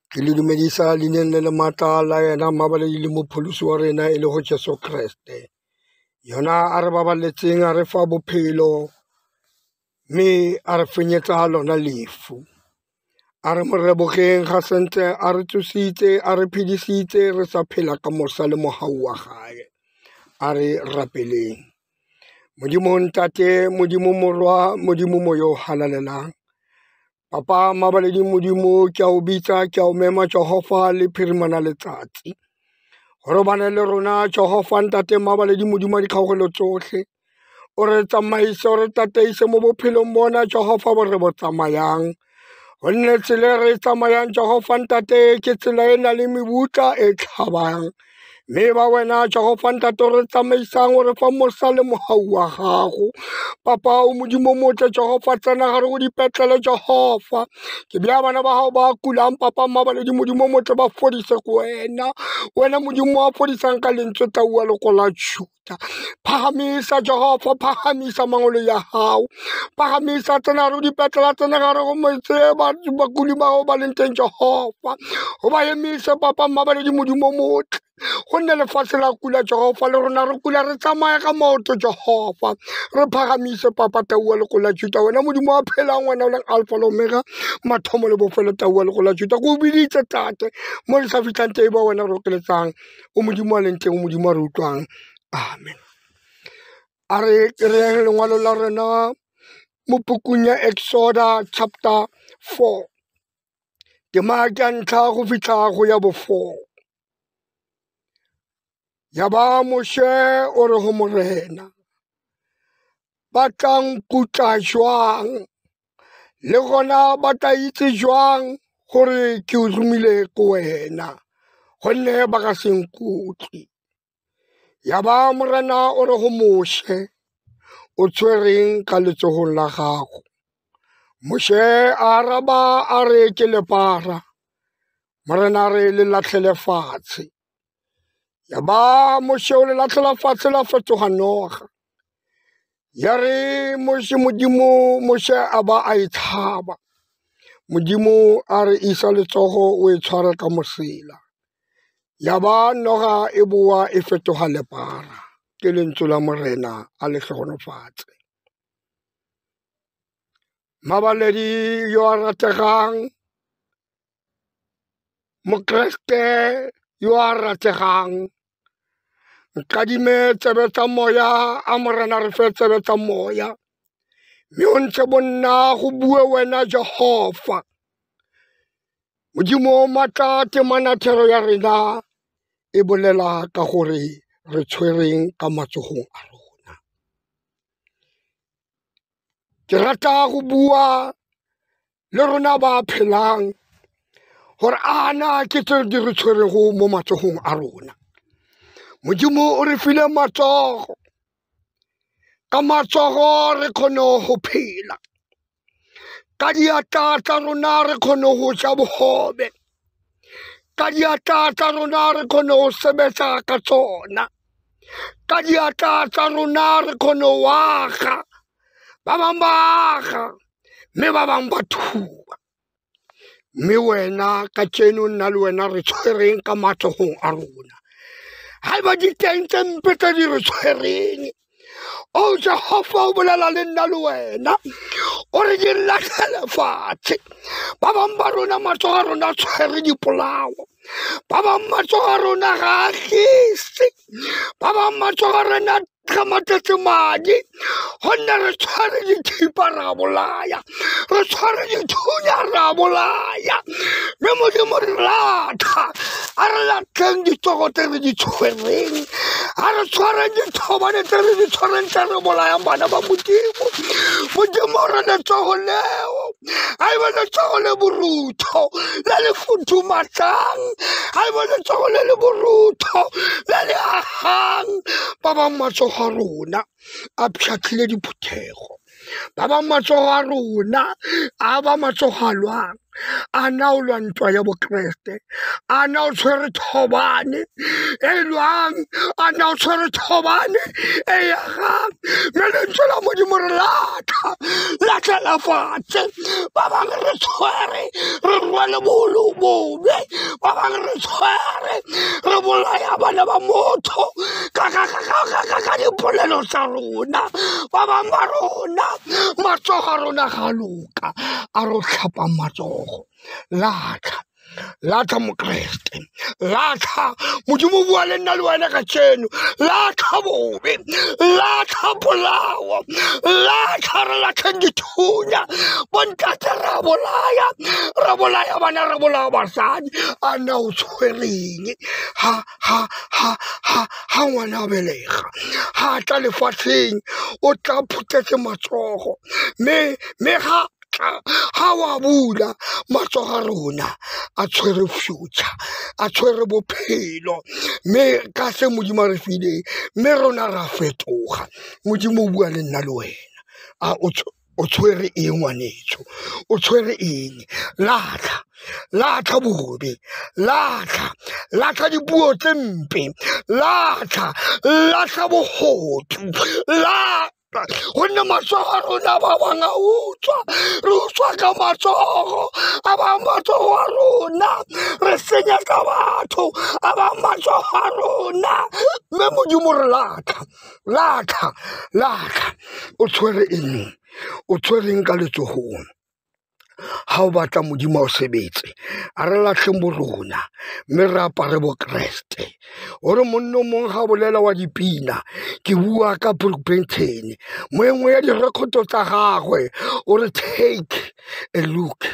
Ke le dumedisa leineng le le maatla la yena mmabaledi le mopholosi wa rena e le go Jesu Kriste. Yona a re babaletseng a re fa bophelo mme a re fenyetsa lona lefu. A re mo rebogeng ga sentse a re tsositse a re phedisitse re sa phela ka mosa le mohau wa gae. A re rapeleng. Modimo Ntate, Modimo Morwa, Modimo Moya o halalelang. Papa mabaledi Modimo ke a o bitsa ke a o mema Jehova le phirimana letsatsi. Gore bane le rona Jehova Ntate mabaledi Modimo a dikgaogelo tsotlhe. O re tsamaise o re tataise mo bophelong bona Jehova bo re bo tsamayang. Gonne tsela e re e tsamayang Jehova Ntate ke tsela e nang le mebutla e tlhabang. Mme ba wena Jehova Ntate o re tsamaisang o re fa mosa le mohau wa gago. Papa o Modimo o motle Jehova tsena gare go dipetlele Jehova. Ke bea bana ba gago ba kulang papa mmabaledi Modimo o motle ba fodise ko wena. Wena Modimo wa fodisang ka lentswe tau wa loko la Juda. Phahamisa Jehova, phahamisa mangolo ya hao. Phahamisa tsena gare go dipetlele tsena gare go metse bakuli bao ba leng teng Jehova. O ba emise papa mmabaledi Modimo o motle. Gonne lefatshe la kula Jehova le rona re kula re tsamaya ka maoto Jehova. Re phagamise papa tau wa loko la Juda wena Modimo wa phelang wena o leng Alpha le Omega mathomo le bofelo tau wa loko la Juda. Ko o biditse tate mo le sa fitlhang teng ba wena re okeletsang o Modimo a leng teng o Modimo a re utlwang. Amen. A re kry-eng lengwalo la rena mo pukung ya Exoda chapter 4 tema ke ya ntlha go fitlha go ya bo-4. Ya ba Moshe o re ho Morena, ba tla nkutla jwang le gona ba tla itse jwang gore ke o romile ko wena, gonne ba ka se nkutlwe. Ya ba Morena o re ho Moshe, o tshwereng ka letsogong la gago? Moshe a araba a re ke lepara. Morena a re le latlhele fatshe. Ya ba Moshe o le latlhela fatshe la fetoga noga. Ya re Moshe Modimo Moshe a ba a e tshaba. Modimo a re isa letsogo o e tshware ka mosela. Ya ba noga e boa e fetoga lepara. Ke lentswe la Morena a le hlohonofatse. Mabaledi yo a rategang, Mokreste yo a rategang, nkadime tsebe tsa moya a Morena re fe tsebe tsa moya. Mme o ntshe bonna go bue wena Jehova. Modimo o matla temana thero ya rena e bolela ka gore re tshwereng ka matsogong a rona. Ke rata go bua le rona ba phelang gore ana ke tse di re tshwerego mo matsogong a rona. Modimo o re file matsogo, ka matsogo re kgone go phela, ka diatla tsa rona re kgone go ja bogobe, ka diatla tsa rona re kgone go sebetsa ka tsona, ka diatla tsa rona re kgone go aga. Ba bangwe ba aga mme ba bangwe ba thuba. Mme wena kajeno nna le wena re tshwereng ka matsogong a rona. Ha eba di teng tse mpe tse di re tshwereng, o Jehova o bolela le nna le wena o re di latlhele fatshe. Ba bangwe ba rona matsogo a rona a tshwere dipolao, ba bangwe matsogo a rona ga a tlise, ba bangwe matsogo a rena ga matletse madi, gonne re tshwere dithipa ra bolaya, re tshwere dithunya ra bolaya. Mme Modimo re latlha, a re latlheng ditsogo tse re di tshwereng, a re tshwareng dithobane tse re di tshwereng tse re bolayang bana ba Modimo. Modimo re letsogo leo, a ebe letsogo le borutho le le futhumatsang, a ebe letsogo le le borutho le le agang. Ba bangwe matsogo a rona a pšhatlhile diphuthego, ba bangwe matsogo a rona a ba matsogo a lwang, A na o lwa ntwa ya Bokreste? A na o tshwere thobane e lwang? A na o tshwere thobane e yagang? Mme lentswe la Modimo re latlha, latlhela fatshe. Ba bangwe re tshwere, re rwale bobe. Ba bangwe re tshwere, re bolaya bana ba motho ka dipolelo tsa rona. Ba bangwe ba rona, matsogo a rona ga a loka, a re o tlhapang matsogo. Latlha, latlha Mokreste, latlha. Modimo bua le nna le wena kajeno. Latlha bobe, latlha polao, latlha. Re latlheng dithunya. Bontate re a bolaya, re bolaya bana, re bolaya basadi. A na o tshwereng? Ha ha ha ha ha ngwana a belega, ha tla lefatsheng, o tla phuthetse matsogo, mme ga ha wa bula matsogo a rona a tshwere future, a tshwere bophelo, mme ka se Modimo a re fileng, mme rona ra fetoga. Modimo o bua le nna le wena. A o tshwere eng, ngwanetsho? O tshwere eng? Latlha, latlha bobe, latlha, latlha dipuo tse mpe, latlha, latlha bogodu, latlha. Gonne matsogo a rona ba bangwe a utswa, re utswa ka matsogo a bangwe. Matsogo a rona re senyetsa batho a bangwe, matsogo a rona. Mme Modimo re latlha, latlha, latlha. O tshwere eng? O tshwereng ka letsogong? Ha o batla Modimo a o sebetse, a re latlheng borona, mme re apare Bokreste. O re monna o mongwe ga bolela wa dipina, ke bua ka Brook Benton, mo e nngwe ya direkoto tsa gagwe, o re take a look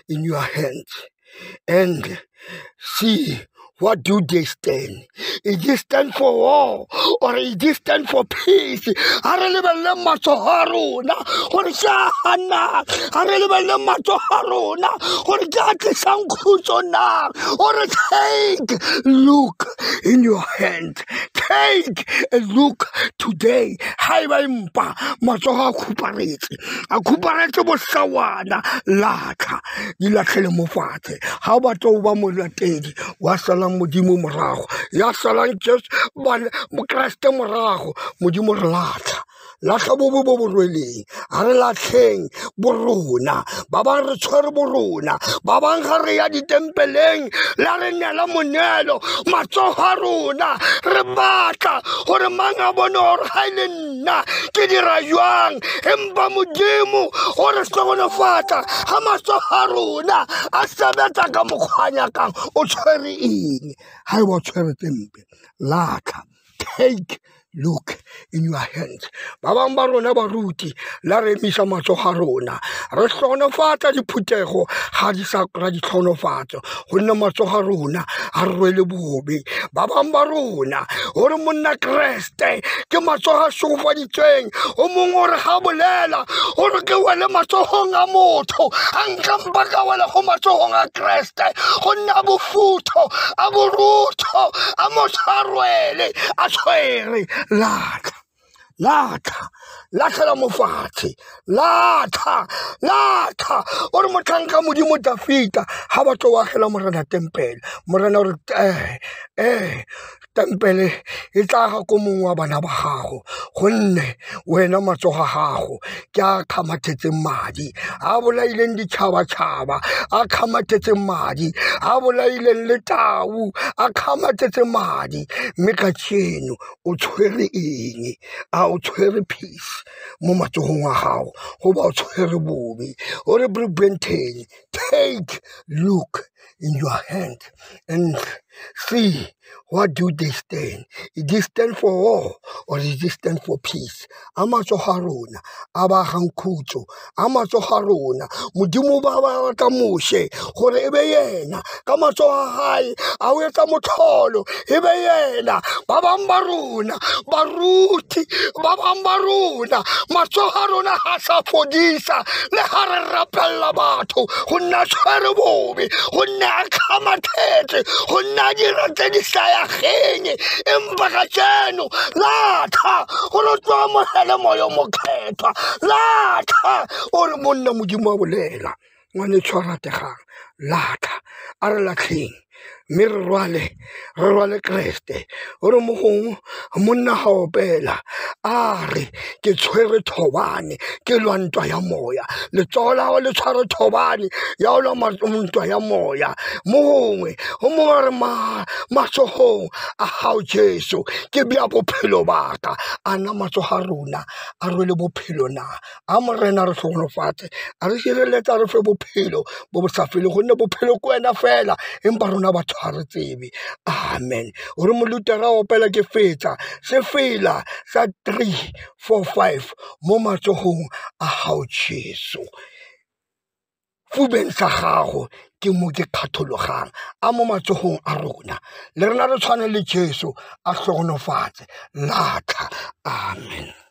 in your hands and see what do they stand. Is it stand for war or is it stand for peace? A re lebelele matsogo a rona gore ke a na. A re lebelele matsogo a rona gore ke a tlisang khutso na. Or take look in your hand. Take a look today. Haeba empa matsogo a khuparetse, a khuparetse bosawana, latlha, di latlhele mo fatshe. Ha o batla ho ba molatedi wa salang Modimo morago, ya salang Jesu Mokreste morago, Modimo re latlha, latlha bobe bo bo rweleng. A re latlheng borona. Ba bangwe re tshwere borona, ba bangwe ga re ya ditempeleng la re neela moneelo, matsogo a rona re batla gore mang a bone gore ga e le nna ke dira jwang. Empa Modimo o re hlohonolofatsa ha matsogo a rona a sebetsa ka mokgwa a nyakang. O tshwere eng? Ha eba o tshwere tse mpe, latlha. Take look in your hands. Ba bangwe ba rona baruti la re emisa matsogo a rona, re hlohonofatsa diphuthego ga di sa kry-a ditlhohonofatso, gonne matsogo a rona a re rwele bobe. Ba bangwe ba rona gore monna Kreste ke matsogo a šegofaditsweng. O mongwe o re ga bolela gore ke wele matsogong a motho, a nka mpa ka wela go matsogong a Kreste, gonne a bofutho, a borutho, a motho a rwele, a tshwere. Latlha, latlha, latlhela mo fatshe, latlha, latlha. O re motlhanka Modimo Dafita ha ba tlo agela Morena tempele, Morena o re tempele e tla aga ko mongwe wa bana ba gago, gonne wena matsogo a gago ke a kgamathetseng madi a bolaileng ditšhabatšhaba, a kgamathetseng madi a bolaileng le tau, a kgamathetse madi. Mme kajeno o tshwere eng? A o tshwere peace mo matsogong a gago, goba o tshwere bobe? O re Brook Benton, take look in your hand and see what do they stand. Is this stand for war or is this stand for peace? A matsogo a rona a ba agang khutso, a matsogo a rona. Modimo ba batla Moshe gore e be yena ka matsogo a hae a o etsa motlholo, e be yena. Ba bangwe ba rona baruti, ba bangwe ba rona matsogo a rona ga sa fodisa, le ga re rapella batho go nna tshwere bobe, go nna a kgamathetse, go nna dira tse di sa yageng. Empa kajeno latlha gore o tlo amogele moya o mokgethwa. Latlha o re monna Modimo a bolela. Ngwanetsho a rategang, latlha, a re latlheng mme re rwale Kreste. Gore mo gongwe monna ga opela a re ke tshwere thobane, ke lwa ntwa ya moya. Letsogo la gago le tshware thobane ya go lwa ntwa ya moya. Mo gongwe go mongwe a re matsogong a gago Jesu ke bea bophelo baka. A na matsogo a rona a rwele bophelo na? A Morena re hlohonolofatse, a re sireletse, a re fe bophelo bo bo sa feleng, gonne bophelo ke wena fela, empa rona batho ga re tsebe. Amen. Gore molutera opela ke fetsa sefela sa 3 4 5, mo matsogong a gago Jesu, fubeng sa gago ke mo ke kgathologang. A mo matsogong a rona le rena re tshwane le Jesu, a hlohonofatse. Latlha. Amen.